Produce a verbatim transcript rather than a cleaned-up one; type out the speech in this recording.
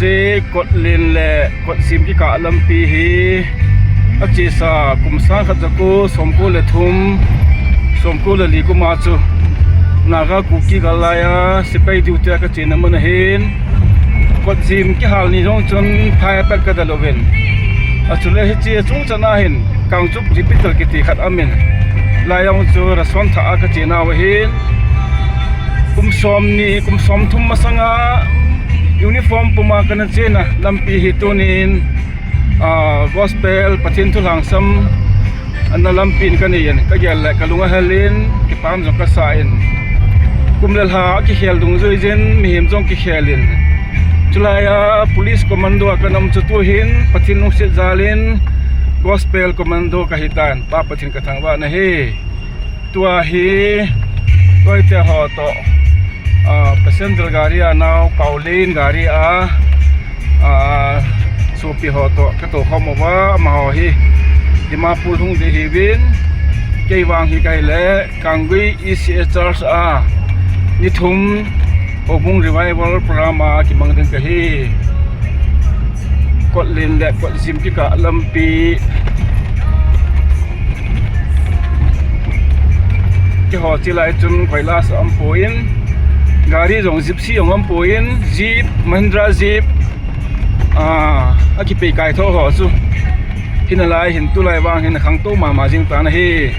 Hiche Kotlen le Kotzim kikah lampi hi achesa kum sang khat jako somko le thum, somko le li kuma chu Naga Kuki gal laiya sepai duty a kachena mun ahin, Kotzim kihal ni jong chun phai a pat kadel uvin. Achule hiche chungchang a hin Kangchup Hospital kiti khat aumin, lai jong chu ration thah a kachena u ahin, kum somni, kum somthum masanga uniform puma kana chena lampi hi tunin, ah, gospel, Pathen thu lhangsam ana lampin kanei in, kagel le kalung ahelin, kipah jong kasan. Kum le lha kikhel dungjuiyin, mihem jong kikhelin, chulaiya police commando a kana um chu tuhin Pathen lungset jalin gospel commando kahitan, Pa Pathen kathangvah nahi. Tua hi, tuaite ho toh, ah, passenger gari a nao, Paulin gari a, ah, sopi ho toh katoukhom uva, amaho hi Dimapur hung ding ahiuvin, kei vang hi kahile Kanggui E C A Church a ni thum Houbung Revival Program a kimang ding kahi. Kotlen le Kotzim kikah lampi. Keiho chelai chun koilas aumpoi, gari jong Gypsy jong aumpoi, Jeep, Mahindra Jeep, ah, akipei kaitho ho chu hinalai hin tulai vang hin akhangtou mama jing tan ahi.